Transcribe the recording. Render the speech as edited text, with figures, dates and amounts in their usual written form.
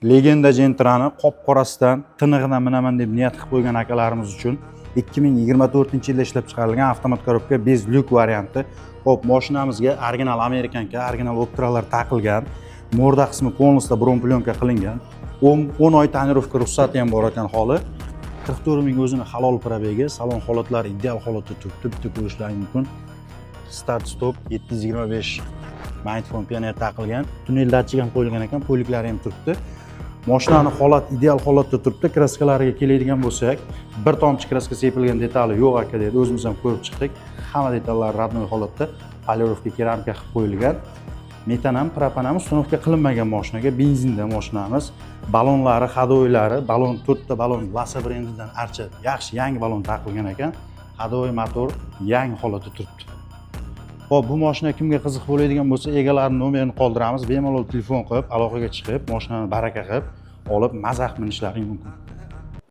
Legenda Gentrani qop qorasidan tinig'idan minaman deb niyat qilib qo'ygan akalarimiz uchun 2024-yilda ishlab chiqarilgan avtomat коробка, без люк varianti. Xo'p, mashinamizga original американка, original Optralar taqilgan. Морда qismi полностью бронеплёнка qilingan. 10 oy тонировка ruxsati ham bor ekan holi. 44 ming o'zini halol пробег i, salon holatlari ideal holatda turibdi, bitta ko'rishlaring mumkin. Start stop, 725 magnitofon Pioneer taqilgan. Tunel datchik ham qo'yilgan ekan, полик lari ham turibdi. Mashinani holat ideal holatda turibdi. Краска lariga keladigan bo'lsak, bir tomchi краска sepilgan detali yo'q aka dedi. O'zimiz ham ko'rib chiqdik. Hamma detallari родной holatda, полировка, keramika qilib qo'yilgan. Metan ham, propan ham установка qilinmagan mashinaga, benzinda mashinamiz. Balonlari, ходовой lari, balon, to'rtta balon Lasa brendidan archa, yaxshi yangi balon taqilgan ekan. Ходовой motor yangi holatda turibdi. Xo'p, bu mashina kimga qiziq bo'ladigan bo'lsa, egalarini nomerini qoldiramiz. Bemalol telefon qilib, aloqaga chiqib, mashinani baraka qilib, olib maza qilib minishlaring mumkin.